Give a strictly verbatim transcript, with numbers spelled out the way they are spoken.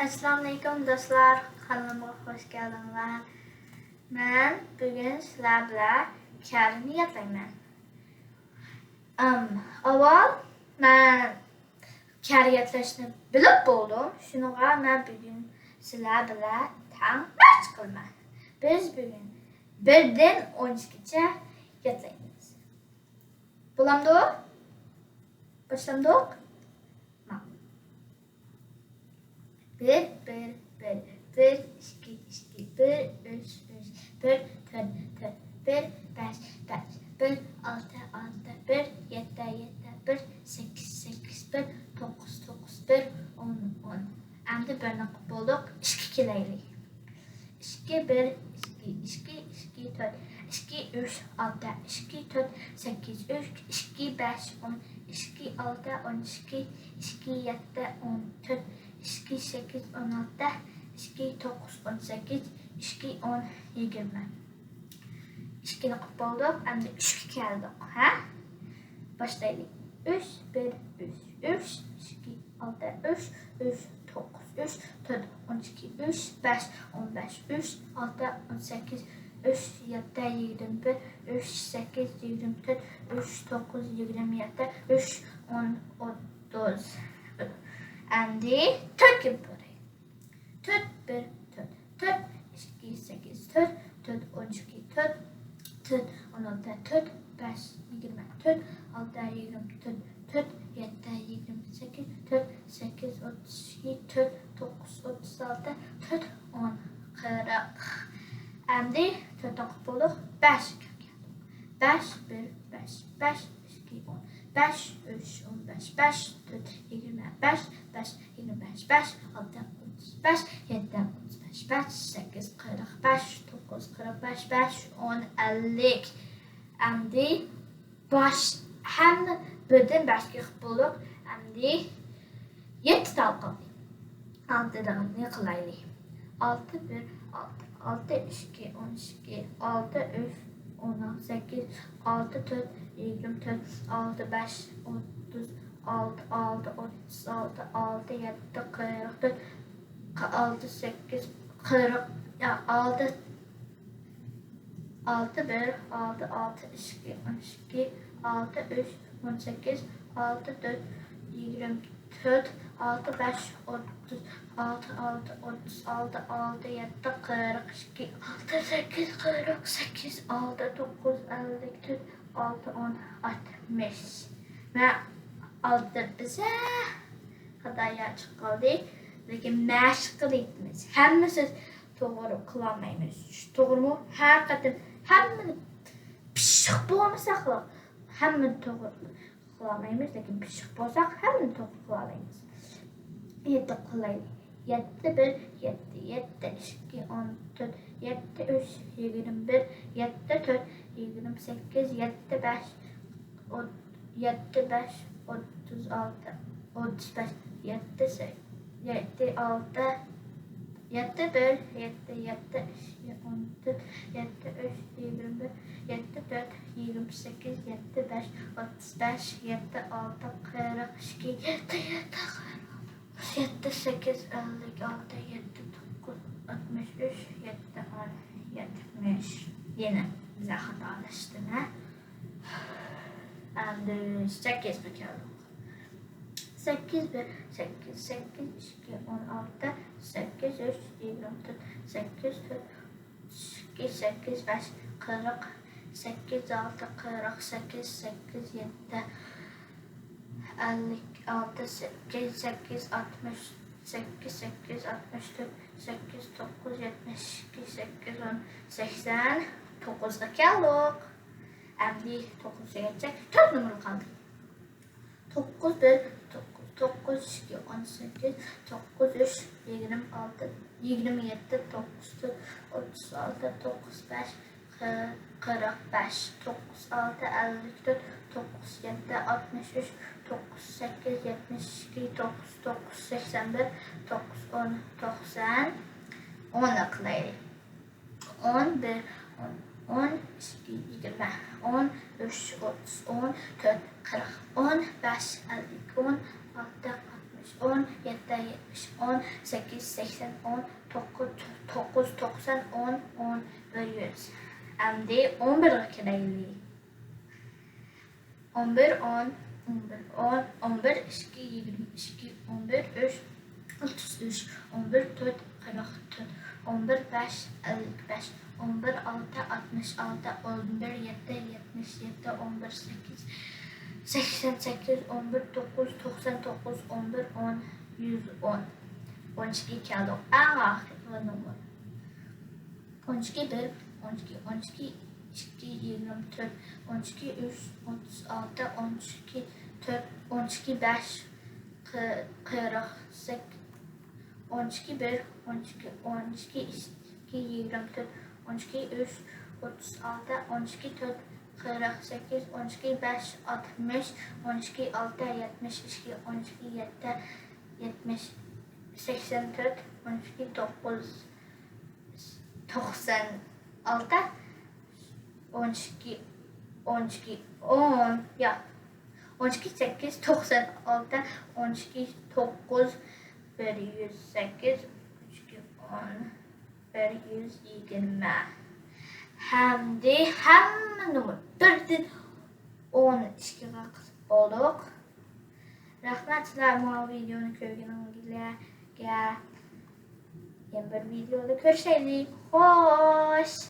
ئەسسالامۇئەلەيكۇم دوستلار، قانىلىمغا خۇش كەلدىڭلار. مەن بۈگۈن سىلەر بىلەن كارىنى يادلايمەن. ئەم، ئاۋۋال مەن كارى يادلاشنى بىلىپ بولدۇم. شۇنىڭغا مەن بۈگۈن سىلەر بىلەن تەڭ مەشىق قىلىمەن. بىز بۈگۈن بىردىن ئون ئىككىگىچە يادلايمىز. بولامدۇ؟ باشلامدۇق؟ ماڭ. بىر، بىر، بىر، بىر، ئىككى، ئىككى، بىر، ئۈچ، ئۈچ، بىر، تۆت، تۆت، بىر، بەش، بەش، بىر، ئالتە، ئالتە، بىر، يەتتە، يەتتە، بىر، سەككىز، سەككىز، بىر، توققۇز، توققۇز، بىر، ئون، ئون. ئەمدى بىرنى قىلىپ بولدۇق، ئىككى كېلەيلى. ئىككى، بىر، ئىككى، ئىككى، ئىككى، تۆت، ئىككى، ئۈچ، ئالتە، ئىككى، تۆت، سەككىز، ئۈچ، ئىككى، بەش، ئون، ئىككى، ئالتە، ئون ئىككى، ئىككى، يەتتە، ئون تۆت، ئىككى، سەككىز، ئون ئالتە، ئىككى، توققۇز، ئون سەككىز، ئىككى، ئون، يىگىرمە. ئىككىنى قىلىپ بولدۇق، ئەمدى ئۈچكە كەلدۇق، ھە؟ باشلايلى. ئۈچ، بىر، ئۈچ، ئۈچ، ئىككى، ئالتە، ئۈچ، ئۈچ، توققۇز، ئۈچ، تۆت، ئون ئىككى، ئۈچ، بەش، ئون بەش، ئۈچ، ئالتە، ئون سەككىز، ئۈچ، يەتتە، يىگىرمە بىر، ئۈچ، سەككىز، يىگىرمە تۆت، ئۈچ، توققۇز، يىگىرمە يەتتە، ئۈچ، ئون، ئوتتۇز. ئەمدى تۆتكە بېرەي. تۆت، بىر، تۆت، تۆت، ئىككى، سەككىز، تۆت، تۆت، ئون ئىككى، تۆت، تۆت، ئون ئالتە، تۆت، بەش، يىگىرمە تۆت، ئالتە، يىگىرمە تۆت، تۆت، يەتتە، يىگىرمە سەككىز، تۆت، سەككىز، ئوتتۇز ئىككى، تۆت، توققۇز، ئوتتۇز ئالتە، تۆت، ئون، قىرىق. ئەمدى تۆتنى قىلىپ بولدۇق، بەشكە كەلدۇق. بەش، بىر، بەش، بەش، ئىككى، ئون بەش، ئۈچ، ئون بەش، بەش، تۆت، يىگىرمە بەش، بەش، يىگىرمە بەش، بەش، ئالتە، ئوتتۇز بەش، يەتتە، ئوتتۇز بەش، بەش، سەككىز، قىرىق بەش، توققۇز، قىرىق بەش، بەش، ئون، ئەللىك. ئەمدى باش، ھەممە بىردىن بەشكە قىلىپ بولدۇق. ئەمدى يەتتە تال قالدى. ئالتىدىغىنىنى قىلايلى. ئالتە، بىر، ئالتە، ئالتە، ئىككى، ئون ئىككى، ئالتە، ئۈچ، ئون سەككىز، ئالتە، تۆت، يىگىرمە تۆت، ئالتە، بەش، ئوتتۇز، ئالتە، ئالتە، ئوتتۇز ئالتە، ئالتە، يەتتە، قىرىق تۆت، ئالتە، سەككىز، قىرىق، ئالتە، ئالتە، بىر، ئالتە، ئالتە، ئىككى، ئون ئىككى، ئالتە، ئۈچ، ئون سەككىز، ئالتە، تۆت، يىگىرمە تۆت، ئالتە، بەش، ئوتتۇز، ئالتە، ئالتە، ئوتتۇز ئالتە، ئالتە، يەتتە، قىرىق ئىككى، ئالتە، سەككىز، قىرىق سەككىز، ئالتە، توققۇز، ئەللىك تۆت، ئالتە، ئون، ئاتمىش. مەن ئالدىدا بىزە خاتا يازىپ قالدى، لېكىن مەشىق قىلىۋېتىمىز. ھەممە سۆز توغرا قىلالمايمىز. توغرىمۇ؟ ھەر قېتىم ھەممىنى پىششىق بولمىساقلا، ھەممىنى توغرا قىلالمايمىز، لېكىن پىششىق بولساق، ھەممىنى توغرا قىلالايمىز. يەتتە قىلايلى. يەتتە، بىر، يەتتە، يەتتە، ئىككى، ئون تۆت، يەتتە، ئۈچ، يىگىرمە بىر، يەتتە، تۆت، يىگىرمە سەككىز، يەتتە، بەش، ئوت-، يەتتە، بەش، ئوتتۇز ئالتە، ئوتتۇز بەش، يەتتە، سەك-، يەتتە، ئالتە، يەتتە، بىر، يەتتە، يەتتە، ئىككى، ئون تۆت، يەتتە، ئۈچ، يىگىرمە بىر، يەتتە، تۆت، يىگىرمە سەككىز، يەتتە، بەش، ئوتتۇز بەش، يەتتە، ئالتە، قىرىق ئىككى، يەتتە، يەتتە، قىرىق، يەتتە، سەككىز، ئەللىك ئالتە، يەتتە، توققۇز، ئاتمىش ئۈچ، يەتتە، ئون، يەتمىش. يەنە بىزە خاتالاشتى، ھە؟ ئەمدى سەككىزگە كەلدۇق. سەككىز، بىر، سەككىز، سەككىز، ئىككى، ئون ئالتە، سەككىز، ئۈچ، يىگىرمە تۆت، سەككىز، تۆت، ئىككى، سەككىز، بەش، قىرىق، سەككىز، ئالتە، قىرىق سەككىز، سەككىز، يەتتە، ئەللىك ئالتە، سەككىز، سەككىز، ئاتمىش سەككىز، سەككىز، ئاتمىش تۆت، سەككىز، توققۇز، يەتمىش ئىككى، سەككىز، ئون، سەكسەن. توققۇزغا كەلدۇق. ئەمدى توققۇزغا كەلسەك، تۆت نومۇر قالدى. توققۇز، بىر، توققۇز، توققۇز، ئىككى، ئون سەككىز، توققۇز، ئۈچ، يىگىرمە ئالتە، يىگىرمە يەتتە، توققۇز، تۆت، ئوتتۇز ئالتە، توققۇز، بەش، قىرىق بەش، توققۇز، ئالتە، ئەللىك تۆت، توققۇز، يەتتە، ئاتمىش ئۈچ، توققۇز، سەككىز، يەتمىش ئىككى، توققۇز، توققۇز، سەكسەن بىر، توققۇز، ئون، توقسان. ئون قىلايلى. ئون بىر، ئون، ئون ئىككى، يىگىرمە، ئون ئۈچ، ئوتتۇز، ئون تۆت، قىرىق، ئون بەش، ئەللىك، ئون ئالتە، ئاتمىش، ئون يەتتە، يەتتە، ئون، سەككىز، سەكسەن، ئون، توققۇز، توققۇز، توقسان، ئون، ئون، بىر يۈز. ئەمدى ئون بىرگە كېلەيلى. ئون بىر، ئون، ئون بىر، ئون، ئون بىر، ئىككى، يىگىرمە ئىككى، ئون بىر، ئۈچ، ئوتتۇز ئۈچ، ئون بىر، تۆت، قىرىق تۆت، ئون بىر، بەش، ئەللىك بەش، ئون بىر، ئالتە، ئاتمىش ئالتە، ئون بىر، يەتتە، يەتمىش يەتتە، ئون بىر، سەككىز، سەكسەن سەككىز، ئون بىر، توققۇز، توقسان توققۇز، ئون بىر، ئون، يۈز ئون. ئون ئىككىگە كەلدۇق. ئەڭ ئاخىرقى نومۇر. ئون ئىككى بىر، ئون ئىككى، ئون ئىككى ئىككى، يىگىرمە تۆت، ئون ئىككى ئۈچ، ئوتتۇز ئالتە، ئون ئىككى تۆت، ئون ئىككى بەش، قىرىق سەككىز، ئون ئىككى بىر، ئون ئىككى، ئون ئىككى ئىككى، يىگىرمە تۆت، ئون ئىككى ئۈچ، ئوتتۇز ئالتە، ئون ئىككى تۆت، قىرىق سەككىز، ئون ئىككى بەش، ئاتمىش، ئون ئىككى ئالتە، يەتمىش ئىككى، ئون ئىككى يەتتە، يەتمىش، سەكسەن تۆت، ئون ئىككى توققۇز، توقسان ئالتە، ئون ئىككى، ئون ئىككى، ئون، ياق، ئون ئىككى سەككىز، توقسان ئالتە، ئون ئىككى توققۇز، بىر يۈز سەككىز، ئون ئىككى ئون، بىر يۈز يىگىرمە. ھەمدە ھەممە نومۇر بىردىن ئون ئىككىگە قىسىپ بولدۇق. رەھمەت سىلەر ماۋۇ ۋىدىيونى كۆرگىنىڭلارغا. يەنە بىر ۋىدىيودا كۆرۈشەيلى. خوش.